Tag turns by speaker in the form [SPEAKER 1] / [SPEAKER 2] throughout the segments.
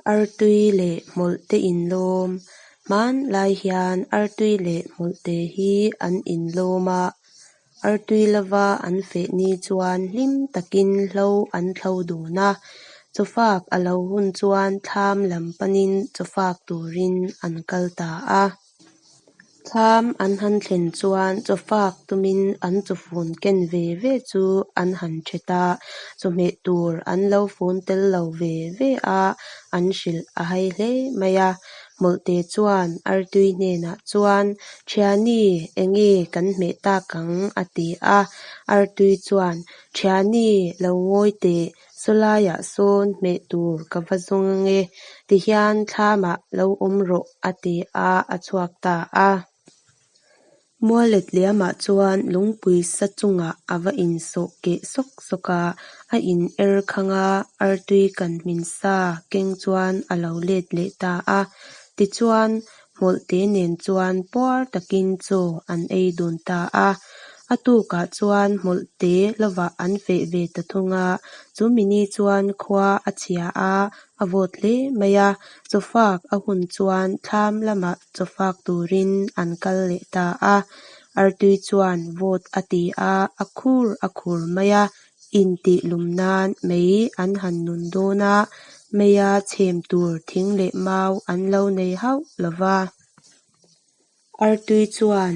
[SPEAKER 1] Artui leh hmawlhte inlawm. Hmanlai hian artui leh hmawlhte hi an inlawm a, artui lova an feh ni chuan hlim takin hlo an thlo dun a. Chawfak a lo hun chuan thlam lam panin chawfak turin an kal ta a. Thlam an han thlen chuan chawfak tumin an chawfun ken ve ve chu an han thet a, chawhmeh tur an lo fun tel lo ve ve a, an hrilh a hai hle mai a. Hmawlhte chuan artui hnenah chuan, Thiani, enge kan hmeh tak ang? a ti a. Artui chuan, Thiani, lo ngawi teh, sawlaiah sawn hmeh tur ka va zawng ange, tihian thlamah lo awm rawh, a ti a, a chhuak ta a. Muallet liamah chuan lungpui sa chungah a va insawh keh sawk sawk a, a in er khang a, artui kan hmin sa keng chuan a lo let leh ta a. Tichuan, hmawlhte nen chuan puar takin chaw an ei dun ta a. A tukah chuan hmawlhte lovah an feh ve ta thung a, chumi ni chuan khua a chhia a, a vawt hle mai a. Chawfak a hun chuan thlam lamah chawfak turin an kal leh ta a. Artui chuan vawt a ti a, a khur a khur mai a. Intih lum nan mei an han nun dawn a, meia chhem tur thing leh mau an lo nei hauh lo va. Artui chuan,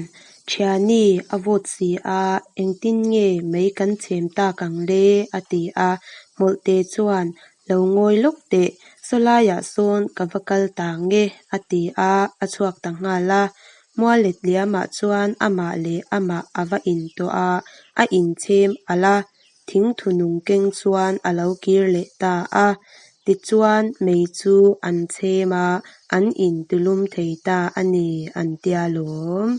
[SPEAKER 1] Thiani a vawt si a, engtin nge mei kan chhem tak ang le? a ti a. Hmawlhte chuan, Lo ngawi lawk teh, sawlaiah sawn ka va kal ta ang e, a ti a, a chhuak ta nghal a. Mual let liamah chuan amah leh amah a va intuah a, a inchhem alh a, thingthu nung keng chuan a lo kir leh ta a. Tichuan mei chu an chhem a, an intulum thei ta a ni an tia lawm.